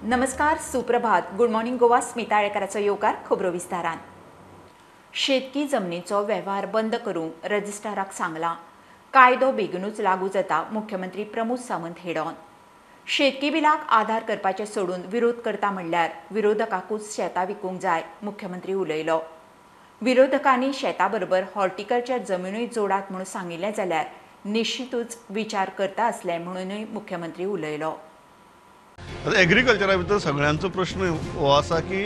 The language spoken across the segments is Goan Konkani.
नमस्कार, सुप्रभात, गुड मॉर्निंग गोवा. स्मिता आळेकराचो येवकार खबरो विस्तारान. शेतकी जमनीचो वेव्हार बंद करूंक रजिस्ट्राराक सांगलां. कायदो बेगीनूच लागू जाता, मुख्यमंत्री प्रमोद सावंत हेडॉन. शेतकी बिलाक आधार करपाचें सोडून विरोध करता म्हणल्यार विरोधकाकूच शेतां विकूंक जाय, मुख्यमंत्री उलयलो. विरोधकांनी शेता बरोबर हॉर्टिकल्चर जमिनूय जोडात म्हणून सांगिल्लें जाल्यार निश्चितूच विचार करता आसले म्हणूनय मुख्यमंत्री उलयलो. एग्रीकल्चरा भितर सगळ्यांचो प्रश्न हो आसा की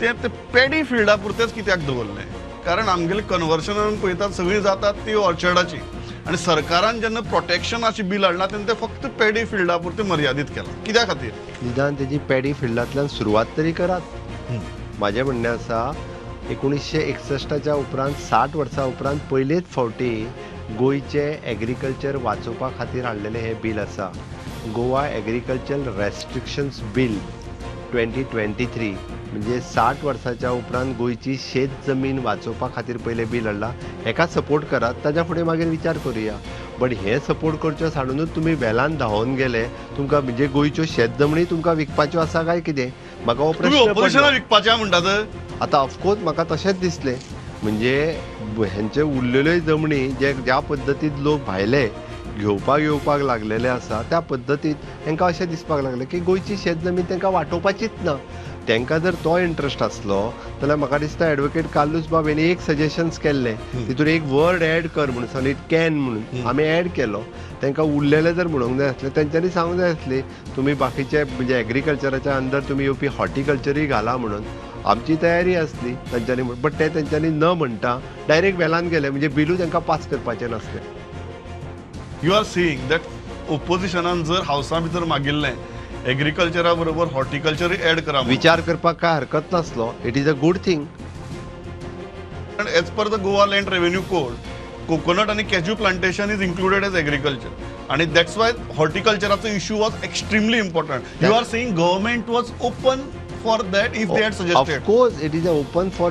ते पेडी फिल्डा पुरतेच कित्याक दवरलें, कारण आमगेले कन्वर्शनान पळयतात सगळीं जातात ती ऑर्चर्डाची, आनी सरकारान जेन्ना प्रोटेक्शनाची बील हाडला तेन्ना ते फक्त पेडी फिल्डा पुरतें मर्यादीत केलां. कित्या खातीर? निदान तेजी पेडी फिल्डांतल्यान सुरवात तरी करात. म्हाजें म्हणणें आसा 1961 उपरांत 60 वर्सां उपरांत पयलेच फावटी गोंयचें एग्रीकल्चर वाचोवपा खातीर हाडलेलें हें बील आसा. गोवा एग्रीकल्चर रेस्ट्रिक्शन्स बील 2023 म्हणजे 60 वर्साच्या उपरांत गोंयची शेत जमीन वाचोवपा खातीर पयलें बील हाडलां. हेका सपोर्ट करात, ताच्या फुडें मागीर विचार करुया. बट हें सपोर्ट करचें साडूनच तुमी वेलान धांवोन गेले. तुमकां म्हणजे गोंयच्यो शेत जमनी तुमकां विकपाच्यो आसा काय कितें? म्हाका हो प्रश्न विकपाचें म्हणटात. आतां ऑफकोर्स म्हाका तशेंच दिसलें. म्हणजे हेंचे उरलेल्यो जमनी जे ज्या पद्दतीन लोक भायले घेवपाक येवपाक लागलेले आसा त्या पद्दतीत तांकां अशें दिसपाक लागलें की गोंयची शेत जमीन तांकां वाटोवपाचीच ना. तांकां जर तो इंट्रस्ट आसलो जाल्यार म्हाका दिसता एडवोकेट कार्लूस बाब हेणी एक सजेशन्स केल्लें, तितून एक वर्ड एड कर म्हणून सांगलें, it can म्हणून आमी एड केलो. तांकां उरलेलें जर म्हणूंक जाय आसलें तेंच्यांनी सांगूंक जाय आसलें तुमी बाकीचे म्हणजे एग्रीकल्चराच्या अंदर तुमी येवपी हॉर्टिकल्चरूय घाला म्हणून. आमची तयारी आसली तांच्यांनी, बट ते तेंच्यांनी न म्हणटा डायरेक्ट वेलान गेले. म्हणजे बिलूय तांकां पास करपाचें नासलें. You are seeing that ओपोजिशनान जर हावसा भितर मागिल्लें एग्रीकल्चरा बरोबर हॉर्टिकल्चर एड करा, विचार करपाक काय हरकत नासलो. It is a good thing. As per the Goa land revenue code, coconut आनी cashew plantation is included as agriculture, आनी that's why हॉर्टिकल्चराचो issue was extremely important. You are saying government was open for that if they had suggested. Of course it is open for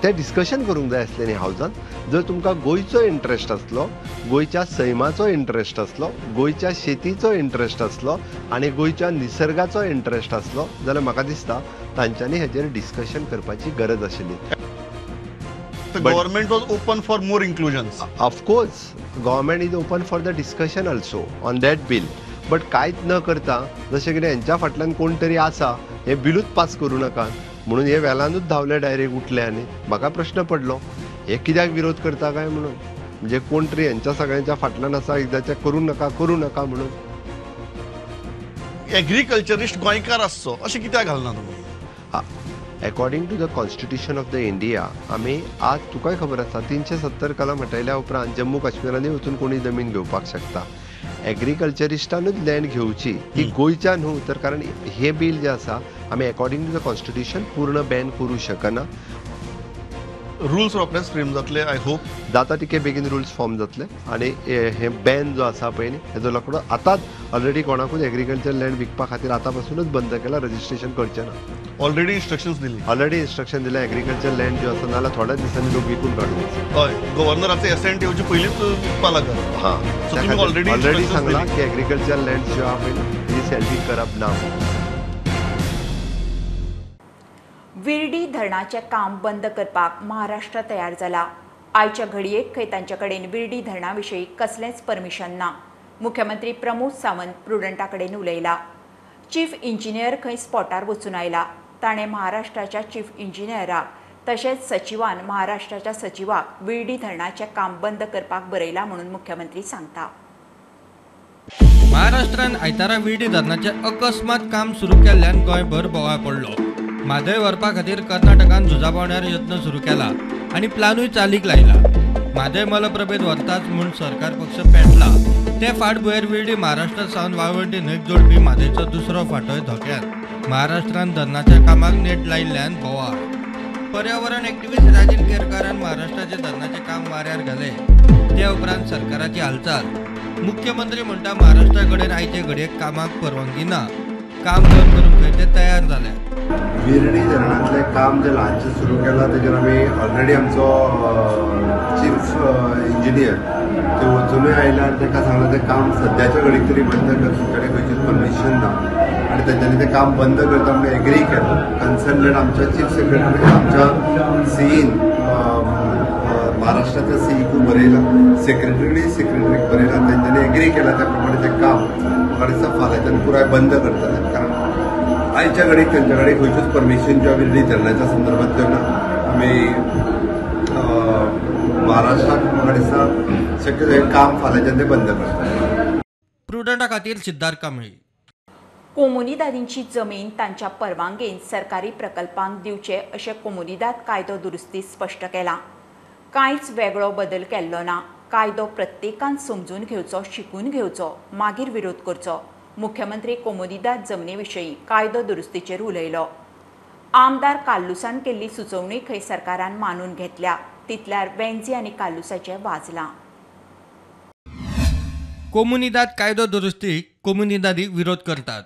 ते डिस्कशन करूंक जाय आसलें न्ही हावजान. जर तुमकां गोंयचो इंट्रस्ट आसलो, गोंयच्या सैमाचो इंट्रस्ट आसलो, गोंयच्या शेतीचो इंट्रस्ट आसलो आनी गोंयच्या निसर्गाचो इंट्रस्ट आसलो जाल्यार म्हाका दिसता तांच्यांनी हेजेर डिस्कशन करपाची गरज आशिल्ली. Government was open for more inclusions. Of course government is open for the discussion also on that bill. But कांयच न करता जशें कितें हेंच्या फाटल्यान कोण तरी आसा हें बिलूच पास करूं नाका म्हणून हे वेलानूच धांवले, डायरेक्ट उठले. आनी म्हाका प्रश्न पडलो हे कित्याक विरोध करता काय म्हणून. म्हणजे कोण तरी हेंच्या सगळ्यांच्या फाटल्यान आसा एकदाचें करूं नाका करूं नाका म्हणून. एग्रीकल्चरिस्ट गोंयकार आसचो अशें कित्याक घालना तुमी? According to the constitution of the India, आमी आज तुकाय खबर आसा 370 कलम हटयल्या उपरांत जम्मू काश्मीरांनी वचून कोणी जमीन घेवपाक शकता. एग्रीकल्चरिस्टानूच लँड घेवची ती गोंयच्या न्हू तर, कारण हे बील जे आसा आमी अकॉर्डिंग टू the constitution पूर्ण बॅन करूं शकना. रुल्स रोखडेच फ्रेम जातले, I hope जाता तितके बेगीन रुल्स फॉर्म जातले. आनी हे बॅन जो आसा पळय न्ही हेजो रोखडो आतांच ऑलरेडी कोणाकूच एग्रीकल्चर लँड विकपा खातीर आतां पासूनच बंद केला, रजिस्ट्रेशन करचें ना. ऑलरेडी इन्स्ट्रक्शन्स दिली, ऑलरेडी इन्स्ट्रक्शन दिलें. एग्रीकल्चर लँड ज्यो आसा नाल्यार थोड्याच दिसांनी लोक विकून काडूं. हय, गव्हर्नराचे एसेंट येवचे पयलींच विकपा लागत. हां, ऑलरेडी सांगलां की एग्रीकल्चर लँड ज्यो आहा पळय ती सेलिंग करप ना. विर्डी धरणाचें काम बंद करपाक महाराष्ट्र तयार जाला. आयच्या घडयेक खंय तांचे कडेन विर्डी धरणा विशीं कसलेंच परमिशन ना. मुख्यमंत्री प्रमोद सावंत प्रुडंटा कडेन उलयला. चीफ इंजिनियर खंय स्पॉटार वचून आयला. ताणें महाराष्ट्राच्या चीफ इंजिनियराक तशेंच सचिवान महाराष्ट्राच्या सचिवाक विर्डी धरणाचें काम बंद करपाक बरयलां म्हणून मुख्यमंत्री सांगता. महाराष्ट्रान आयतारा विर्डी धरणाचें अकस्मात काम सुरू केल्ल्यान गोंयभर बोवाळ पडलो. म्हादय व्हरपा खातीर कर्नाटकान झुजा पावण्यार यत्न सुरू केला आनी प्लानूय चालीक लायला. म्हादय मलप्रभेद व्हरताच म्हूण सरकार पक्ष पेटला. ते फाटभुंयेर विर्डी महाराष्ट्रा सावन वाळवंटी न्हंयक जोडपी म्हादयचो दुसरो फांटोय धोक्यात. महाराष्ट्रान धरणाच्या कामाक नेट लायिल्ल्यान बोवाळ. पर्यावरण एक्टिविस्ट राजन केरकारान महाराष्ट्राचे धरणाचें काम वाऱ्यार घालें. ते उपरांत सरकाराची हालचाल. मुख्यमंत्री म्हणटा महाराष्ट्रा कडेन आयचे घडयेक कामाक परवानगी ना. काम बंद करूंक खंय ते तयार जाले. विर्डी धरणांतलें काम जें ल्हानशें सुरू केलां तेजेर आमी ऑलरेडी आमचो चीफ इंजिनियर ते वचूनय आयला आनी ताका सांगलां तें काम सद्याच्या घडयेक तरी बंद कर, तुमचे कडेन खंयचीच परमिशन ना. आनी तेंच्यांनी तें काम बंद करता म्हणून एग्री केलां. कन्सर्न आमच्या चीफ सेक्रेटरी आमच्या सीईन महाराष्ट्राच्या सीईकूय बरयलां, सेक्रेटरीक बरयलां, तेंच्यांनी एग्री केलां. त्या प्रमाणे तें काम म्हाका दिसता फाल्यांच्यान पुराय बंद करतले, कारण आयच्या घडयेक तेंच्या कडेन खंयच्योच परमिशन किंवा विर्डी धरणाच्या संदर्भांतल्यो ना. आमी महाराष्ट्राक म्हाका दिसता शक्य हें काम फाल्यांच्यान तें बंद करतले. प्रुडंटा खातीर सिद्धार्थ कांबळी. कोमुनिदादींची जमीन तांच्या परवानगेन सरकारी प्रकल्पांक दिवचे अशें कोमुनिदाद कायदो दुरुस्ती स्पश्ट केला. कांयच वेगळो बदल केल्लो ना. कायदो प्रत्येकान समजून घेवचो, शिकून घेवचो, मागीर विरोध करचो. मुख्यमंत्री कोमुनिदाद जमनी विशीं कायदो दुरुस्तीचेर उलयलो. आमदार कार्लुसान केल्ली सुचोवणी खंय सरकारान मानून घेतल्या, तितल्यार वेंझी आनी कार्लुसाचें वाजलां. कोमुनिदाद कायदो दुरुस्तीक कोमुनिदादीक विरोध करतात.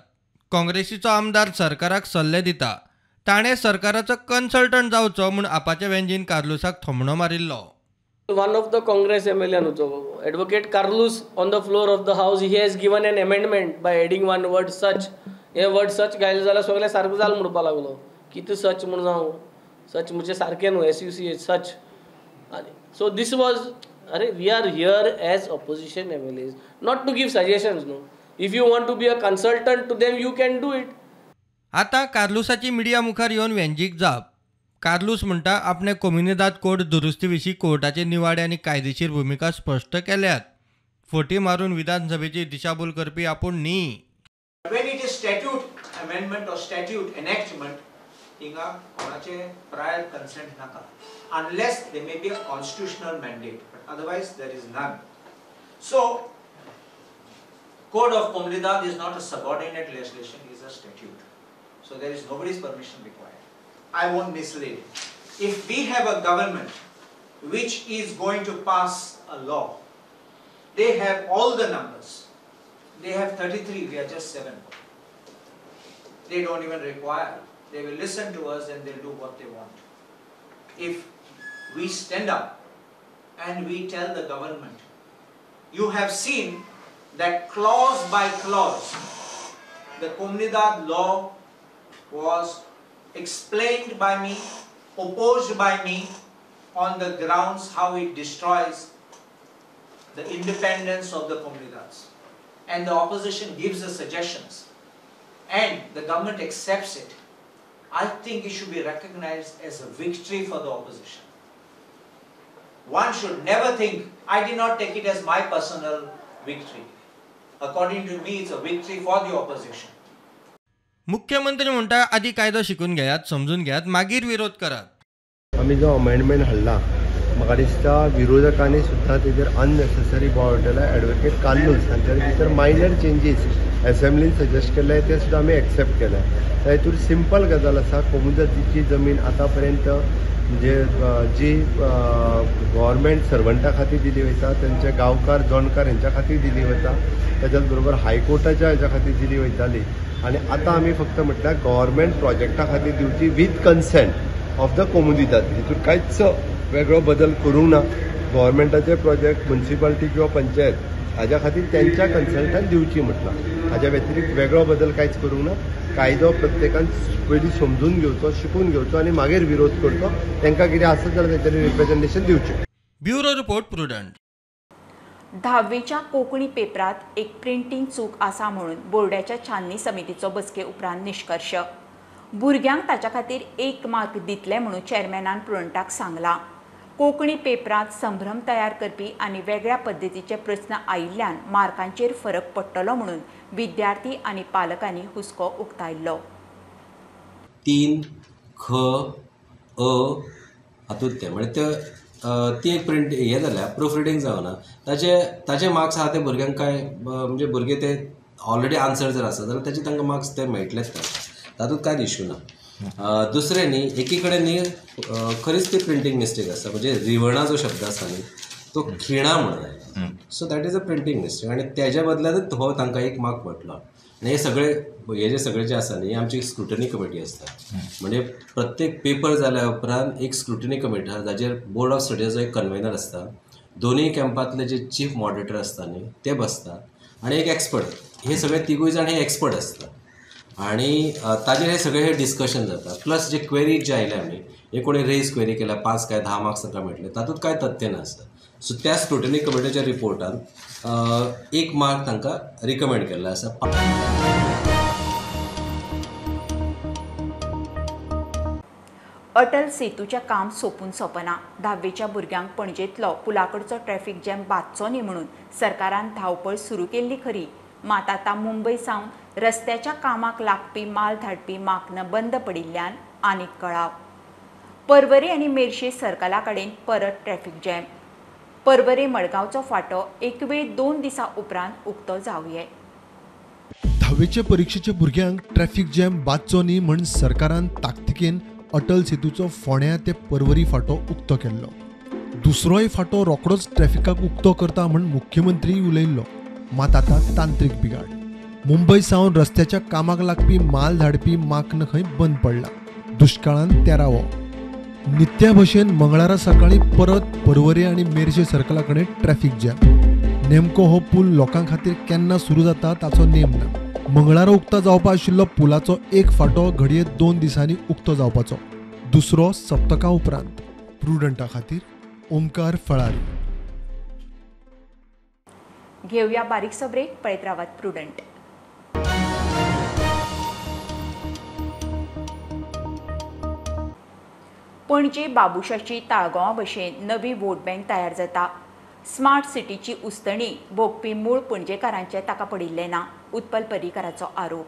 काँग्रेसीचो आमदार सरकाराक सल्ले दिता, ताणें सरकाराचो कन्सल्टंट जावचो म्हूण आपाच्या वेंजीन कार्लुसाक थोमणो मारिल्लो. One of the Congress MLA Advocate Carlos on the floor of the house, he has given an amendment by adding one word such. Hey word such घायले जाल्यार सगळें सारकें जालें म्हणपाक लागलो. कितें सच म्हूण जावं, सच म्हणजे सारकें न्हू, SUCH सच. आनी सो these was, अरे we are here as opposition MLAs not to give suggestions न्हू. If you want to be a consultant to them you can do it. आतां कार्लुसाची मिडिया मुखार येवन वेंजीक जाप. कार्लूस म्हणटा आपणे कोमुनिदाद कोड दुरुस्ती विशीं कोर्टाचे निवाडे आनी कायदेशीर भुमिका स्पश्ट केल्यात. फटी मारून विधानसभेची दिशाभूल करपी आपूण न्ही. When it is statute amendment or statute enactment, हिंगा कोणाचे prior consent नाका, unless there may be a constitutional mandate, but otherwise there is none. So Code of Comunidad is not a subordinate legislation, it is a statute. So there is nobody's permission required. I won't mislead. If we have a government which is going to pass a law, they have all the numbers. They have 33, we are just 7. They don't even require. They will listen to us and they'll do what they want. If we stand up and we tell the government, you have seen that clause by clause, the Comunidad law was explained by me, opposed by me on the grounds how it destroys the independence of the Comunidades. And the opposition gives the suggestions and the government accepts it. I think it should be recognized as a victory for the opposition. One should never think, I did not take it as my personal victory. According to me, it's a victory for the opposition. मुख्यमंत्री म्हणटा आधी कायदो शिकून घेयात, समजून घेयात, मागीर विरोध करात. आमी जो अमेंडमेंट हाडला म्हाका दिसता विरोधकांनी सुद्दां तेजेर अननेसेसरी बोवाळ केला. एडवोकेट कार्लूस हांच्या भितर मायनर चेंजीस एसेंब्लीन सजेस्ट केले ते सुद्दां आमी एक्सेप्ट केले. त्या हितूर सिंपल गजाल आसा, कोमुनिदादीची जमीन आतां पर्यंत म्हणजे जी गव्हर्मेंट सर्वंटा खातीर दिली वयता, तेंचे गांवकार जोणकार हेंच्या खातीर दिली वता, तेच्याच बरोबर हायकोर्टाच्या हेच्या खातीर दिली वयताली. आनी आतां आमी फक्त म्हटल्यार गव्हर्मेंट प्रोजेक्टा खातीर दिवची with consent of the Comunidade. हितूर कांयच वेगळो बदल करूंक ना. गव्हर्मेंटाचे प्रोजेक्ट म्युनिसिपालिटी किंवा पंचायत हाज्या खातीर तेंच्या कन्सल्टान दिवची म्हटलां. हाज्या व्यतिरिक्त वेगळो बदल कांयच करूंक ना. कायदो प्रत्येकान पयलीं समजून घेवचो, शिकून घेवचो आनी मागीर विरोध करचो. तांकां कितें आसत जाल्यार तेंच्यांनी रिप्रेझेंटेशन दिवचें. Bureau report, Prudent. धावेच्या कोंकणी पेपरांत एक प्रिंटींग चूक आसा म्हणून बोर्डाच्या छाननी समितीचो बसके उपरांत निश्कर्श. भुरग्यांक ताच्या खातीर 1 मार्क दितले म्हणून चेअरमॅनान प्रुडंटाक सांगलां. कोंकणी पेपरांत संभ्रम तयार करपी आनी वेगळ्या पद्दतीचे प्रस्न आयिल्ल्यान मार्कांचेर फरक पडटलो म्हणून विद्यार्थी आनी पालकांनी हुस्को उक्तायल्लो. 3 ख अ हातूंत तें म्हणजे ती एक प्रिंट हें जाल्या, प्रूफ रिडींग जावना, ताचे मार्क्स आहा ते भुरग्यांक कांय म्हणजे भुरगे ते ऑलरेडी आन्सर जर आसा जाल्यार ताचे तांकां मार्क्स ते मेळटलेच, तातूंत कांयच इश्यू ना. दुसरें न्ही, एकी कडेन न्ही खरीच ती प्रिंटींग मिस्टेक आसा, म्हणजे रिवणा जो शब्द आसा न्ही तो खिणा म्हणून आयला. So that is a printing mistake आनी तेज्या बदल्यातच हो तांकां 1 मार्क पडलो. आनी हे सगळे हे जे सगळे जे आसा न्ही, आमची स्क्रुटनी कमिटी आसता, म्हणजे प्रत्येक पेपर जाल्या उपरांत एक स्क्रुटनी कमिटी आसा जाचेर बोर्ड ऑफ स्टडीजो एक कन्वेनर आसता, दोनूय कॅम्पांतले जे चीफ मॉडरेटर आसता न्ही ते बसता आनी एक एक्सपर्ट, हे सगळे तिगूय जाण हे एक्सपर्ट आसता. आनी ताजेर हे सगळे हे डिस्कशन जाता. प्लस जे क्वेरीज जे आयले आमी हे कोणी रेज क्वेरी केल्या 5 काय 10 मार्क्स तांकां मेळटले, तातूंत कांय तथ्य नासता. सो त्या स्क्रुटनी कमिटीच्या रिपोर्टान 1 मार्क तांकां रिकमेंड केल्लो आसा. अटल सेतूचें काम सोंपून सोंपना. धावेच्या भुरग्यांक पणजेंतलो पुलाकडचो ट्रॅफिक जॅम बादचो न्ही म्हणून सरकारान धांवपळ सुरू केल्ली खरी, मात आतां मुंबय सावन रस्त्याच्या कामाक लागपी माल धाडपी माकनां बंद पडिल्ल्यान आनीक कळाव. पर्वरी आनी मेरशे सर्कला कडेन परत ट्रॅफिक जॅम. पर्वरी मडगांवचो फाटो एक वेळ 2 दिसां उपरांत उक्तो जावये. धावेच्या परिक्षेच्या भुरग्यांक ट्रॅफिक जॅम बादचो न्ही म्हण सरकारान ताकतिकेन अटल सेतूचो फोण्या ते पर्वरी फाटो उक्तो केल्लो. दुसरोय फाटो रोखडोच ट्रॅफिकाक उक्तो करता म्हण मुख्यमंत्री उलयल्लो, मात आतां तांत्रीक बिगाड. मुंबय सावन रस्त्याच्या कामाक लागपी माल धाडपी माक्न खंय बंद पडला. दुष्काळान तेरावो. नित्या भशेन मंगळारा सकाळी परत पर्वरी आनी मेरशे सर्कला कडेन ट्रॅफिक जॅम. नेमको हो पूल लोकां खातीर केन्ना सुरू जाता ताचो नेम ना. मंगळारा उक्तो जावपा आशिल्लो पुलाचो एक फाटो घडये 2 दिसांनी उक्तो जावपाचो, दुसरो सप्तका उपरांत. प्रुडंटा खातीर ओमकार फळारी. घेवया बारीकसो ब्रेक, पळयत रावात प्रुडंट. पणजे बाबुशाची ताळगांवा भशेन नवी वोट बँक तयार जाता. स्मार्ट सिटीची उस्तणी भोगपी मूळ पणजेकारांचें ताका पडिल्लें ना, उत्पल पर्रीकाराचो आरोप.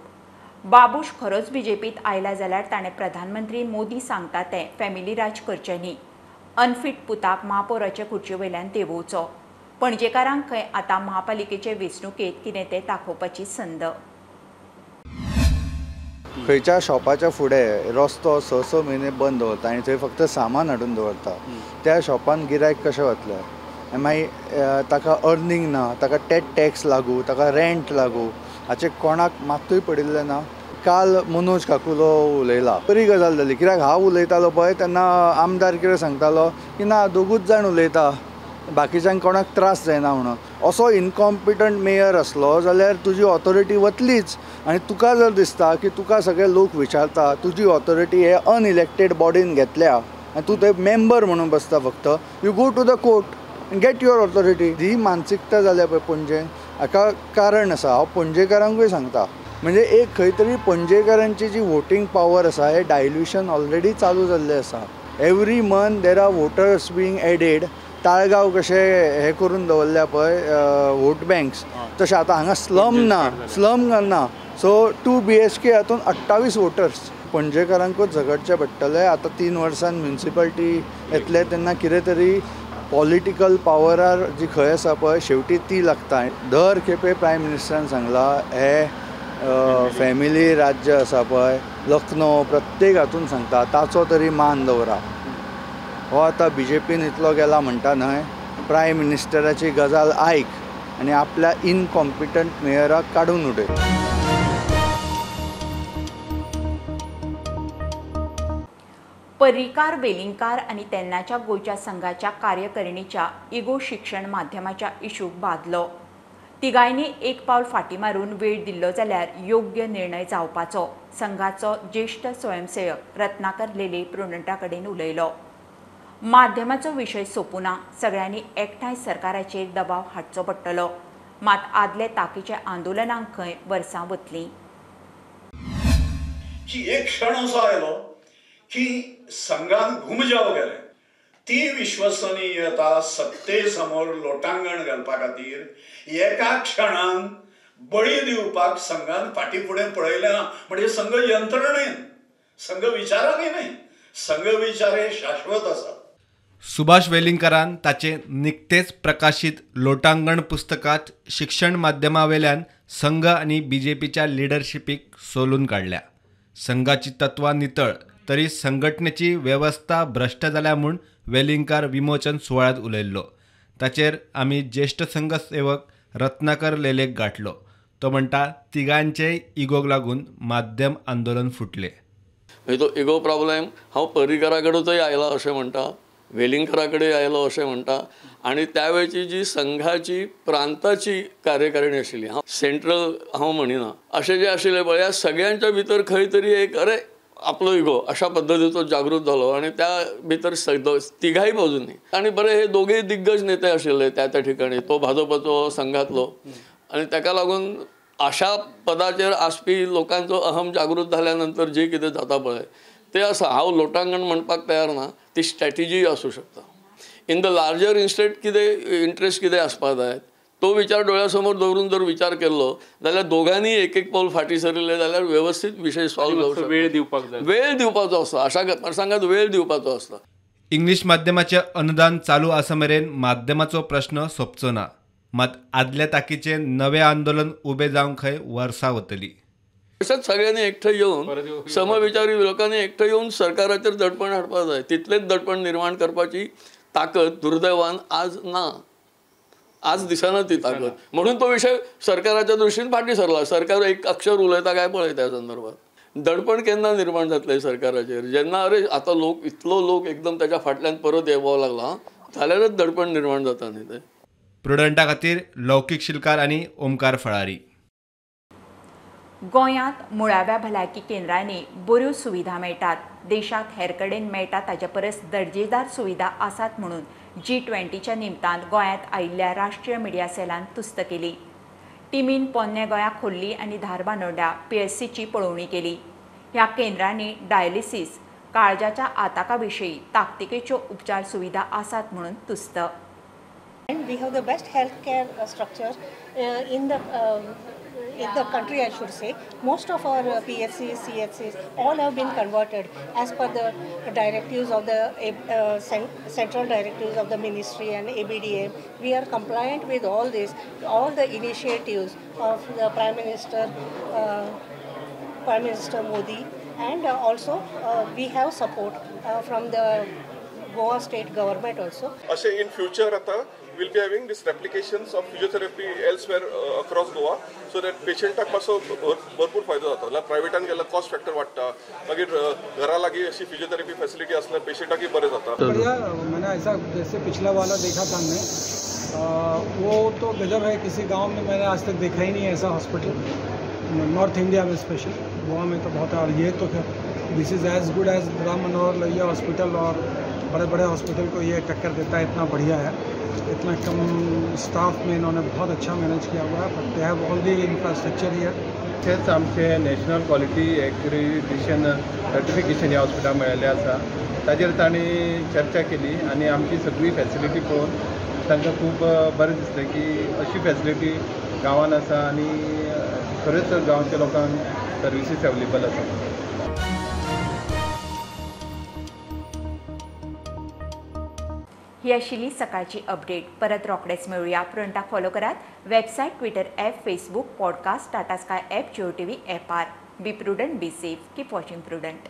बाबूश खरोच बीजेपीत आयला जाल्यार ताणें प्रधानमंत्री मोदी सांगता तें फॅमिली राज करचें न्ही. अनफीट पुताक महापौराचे खुर्चे वयल्यान देंवोवचो. पणजेकारांक खंय आतां महापालिकेचे वेंचणुकेंत कितें तें दाखोवपाची संद. खंयच्या शॉपाच्या फुडें रस्तो 6-6 म्हयने बंद दवरता आनी थंय फक्त सामान हाडून दवरता, त्या शॉपान गिरायक कशें वतलें? मागीर ताका अर्निंग ना, ताका टॅक्स लागू, ताका रेंट लागू, हाचें कोणाक मात्तूय पडिल्लें ना. काल मनोज काकुलो उलयला, बरी गजाल जाली, कित्याक हांव उलयतालो पळय तेन्ना आमदार कितें सांगतालो की ना दोगूच जाण उलयता, बाकीच्यांक कोणाक त्रास जायना म्हणून. असो इनकॉम्पिटंट मेयर आसलो जाल्यार तुजी ऑथॉरिटी वतलीच. आनी तुका जर दिसता की तुका सगळे लोक विचारता, तुजी ऑथॉरिटी हे अनइलेक्टेड बॉडीन घेतल्या आनी तूं थंय मेंबर म्हणून बसता फक्त, you go to the court and get your authority. ही मानसिकता जाल्या पळय पणजेन, हाका कारण आसा. हांव पणजेकारांकूय सांगता, म्हणजे एक खंय तरी पणजेकारांची जी वोटींग पावर आसा हे डायल्युशन ऑलरेडी चालू जाल्लें आसा. Every month there are voters being added. Taleigao कशें हें करून दवरल्या पळय वोट बँक्स, तशें आतां हांगा स्लम ना, स्लम ना. सो 2 BHK हातून 28 वोटर्स. पणजेकारांकूच झगडचें पडटलें. आतां 3 वर्सान म्युनिसिपालिटी येतले तेन्ना कितें तरी पॉलिटिकल पावरार जी खंय आसा पळय शेवटी ती लागता. दर खेपे प्रायम मिनिस्टरान सांगलां हे फॅमिली राज्य आसा पळय, लखनौ प्रत्येक हातून सांगता ताचो तरी मान दवरा. हो आतां बीजेपीन इतलो गेला म्हणटा न्हय, प्रायम मिनिस्टराची गजाल आयक आनी आपल्या इनकॉम्पिटंट मेयराक काडून उडय. पर्रीकार, वेलिंगकार आनी तेन्नाच्या गोंयच्या संघाच्या कार्यकारिणीच्या इगो शिक्षण माध्यमाच्या इशूक बादलो. तिगांयनी एक पावल फाटीं मारून वेळ दिल्लो जाल्यार योग्य निर्णय जावपाचो, संघाचो ज्येश्ठ स्वयंसेवक रत्नाकर लेले प्रुडंटा कडेन उलयलो. माध्यमाचो विशय सोंपुना, सगळ्यांनी एकठांय सरकाराचेर दबाव हाडचो पडटलो. मात आदले ताकीच्या आंदोलनांक खंय वर्सां वतलीं. की एक क्षण असो आयलो की संघान घुमजाव केलें. ती विश्वसनीयता सत्तेसमोर लोटांगण घालपा खातीर एका क्षणान बळी दिवपाक संघान फाटीं फुडें पळयलें ना. म्हणजे संघ यंत्रणेन, संघ विचारांनी न्हय, संघ विचार हे शाश्वत आसात. सुभाष वेलिंगकारान ताचे निकतेच प्रकाशीत लोटांगण पुस्तकात शिक्षण माध्यमावेल्यान संघ आनी बीजेपीच्या लिडरशिपीक सोलून काडल्या. संघाची तत्वां नितळ तरी संघटनेची वेवस्था भ्रश्ट जाल्या म्हूण वेलिंगकार विमोचन सुवाळ्यांत उलयल्लो. ताचेर आमी ज्येश्ठ संघ सेवक रत्नाकर लेलेक गांठलो. तो म्हणटा तिगांचेय इगोक लागून माध्यम आंदोलन फुटलें. म्हणजे तो इगो प्रॉब्लेम हांव पर्रीकारा कडेनूय आयला अशें म्हणटा, वेलिंगकरा कडेन आयलो अशें म्हणटा आनी त्या वेळची जी संघाची प्रांताची कार्यकारिणी आशिल्ली, हांव सेंट्रल हांव म्हणिना, अशें जें आशिल्लें पळय ह्या सगळ्यांच्या भितर खंय तरी एक अरे आपलो इगो अशा पद्दतीचो जागृत जालो आनी त्या भितर तिगांय बाजूंनी आनी बरें हे दोगूय दिग्गज नेते आशिल्ले त्या त्या ठिकाणी, तो भाजपाचो संघातलो आनी ताका लागून अशा पदाचेर आसपी लोकांचो अहम जागृत जाल्या नंतर जे कितें जाता पळय ते आसा. हांव लोटांगण म्हणपाक तयार ना, ती स्ट्रॅटेजी आसूं शकता. इन the larger इन्स्टेट कितें इंट्रस्ट कितें आसपाक जाय तो विचार डोळ्यासमोर दवरून जर विचार केलो जाल्यार दोगांनी एक एक पावल फाटीं सरिल्लें जाल्यार वेवस्थीत विशय सॉल्व जावंक शकता. वेळ दिवपाक जाय, वेळ दिवपाचो आसता, अशा प्रसंगात वेळ दिवपाचो आसता. इंग्लीश माध्यमाचें अनुदान चालू आसा मेरेन माध्यमाचो प्रश्न सोंपचो ना, मात आदल्या ताकीचें नवें आंदोलन उबें जावंक खंय वर्सां वतली. तशेंच सगळ्यांनी एकठांय येवन समविचारी लोकांनी एकठांय येवन सरकाराचेर दडपण हाडपाक जाय. तितलेंच दडपण निर्माण करपाची ताकद दुर्दैवान आज ना, आज दिसना ती ताकद, म्हणून तो विशय सरकाराच्या दृश्टीन फाटीं सरला. सरकार एक अक्षर उलयता काय पळय त्या संदर्भात. दडपण केन्ना निर्माण जातलें सरकाराचेर, जेन्ना अरे आतां लोक इतलो लोक एकदम ताच्या फाटल्यान परत येवपाक लागला जाल्यारच दडपण निर्माण जाता न्ही तें. प्रुडंटा खातीर लौकीक शिलकार आनी ओमकार फळारी. गोंयांत मुळाव्या भलायकी केंद्रांनी बऱ्यो सुविधा मेळटात, देशांत हेर कडेन मेळटा ताचे परस दर्जेदार सुविधा आसात म्हणून G20च्या निमतान गोंयांत आयिल्ल्या राष्ट्रीय मिडिया सेलान तुस्त केली. टिमीन पोन्ने गोंया खोर्ली आनी धारबानोड्या PSCची पळोवणी केली. ह्या केंद्रांनी डायलिसीस, काळजाच्या आताका विशीं ताकतिकेच्यो उपचार सुविधा आसात म्हणून तुस्त. And we have the best healthcare structure in the country, I should say. Most of our PHCs, CHCs, all have been converted as per the directives of the central directives of the ministry and ABDM. We are compliant with all this, all the initiatives of the Prime Minister Modi, and also we have support from the Goa state government also. Ashe in future ata we'll be having these replications of physiotherapy elsewhere across Goa, so that patient tak maso bharpur फायदो जाता. लायक प्रायवेटान गेल्यार कॉस्ट फॅक्टर वाडटा, मागीर घरा लागीं अशी फिजियोथेरपी फॅसिलिटी आसल्यार पेशंटाकय बरें जाता. बढ़िया, मैंने ऐसा जैसे पिछला वाला देखा था हमने, वो तो गजब है. किसी गांव में मैंने आज तक देखा ही नहीं ऐसा हॉस्पिटल, नॉर्थ इंडिया में स्पेशल, गोवा में तो बहुत है. और ये तो this is as good as Ram Manohar Lohia hospital और बड़े बड़े हॉस्पिटल को ये टक्कर देता है. इतना बढ़िया है, इतना कम स्टाफ में इन्होंने बहुत अच्छा मैनेज किया हुआ है. But they have all the infrastructure here. तशेंच आमचें नॅशनल क्वॉलिटी एक्रिडिटेशन सर्टिफिकेशन ह्या हॉस्पिटलाक मेळिल्लें आसा, ताजेर तांणी चर्चा केली आनी आमची सगळी फॅसिलिटी पळोवन तांकां खूब बरें दिसलें की अशी फॅसिलिटी गांवांत आसा आनी खरेंच गांवच्या लोकांक सर्विसीस अवेलेबल आसा. ही आशिल्ली सकाळची अपडेट. परत रोखडेच मेळुया. प्रुडंटाक फॉलो करात website, Twitter app, Facebook, podcast, Tata Sky app, Jio TV ॲपार. Be prudent, be safe, keep watching Prudent.